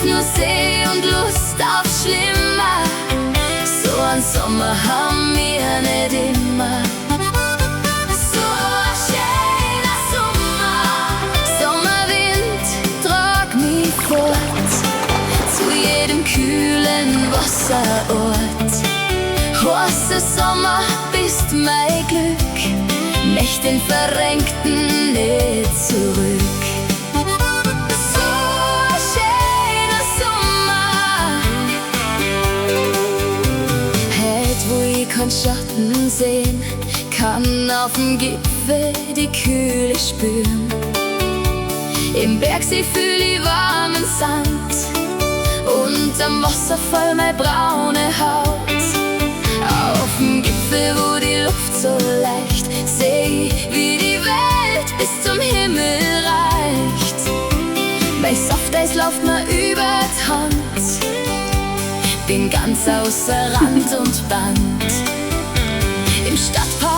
Kopf nur See und Lust auf Schlimmer. So an Sommer haben wir nicht immer. So ein schöner Sommer. Sommerwind, trag mich fort zu jedem kühlen Wasserort. Heißer Sommer, bist mein Glück, möcht den Verrenkten nicht zurück. So ein schöner Sommer. Heut, wo ich keinen Schatten sehen kann, auf dem Gipfel die Kühle spüren. Im Bergsee fühl ich warmen Sand und am Wasserfall meine braune Haut. Auf dem Gipfel, wo die Luft so leicht, seh ich, wie die Welt bis zum Himmel reicht. Mein Softeis läuft mir über die Hand, bin ganz außer Rand und Band. Im Stadtpark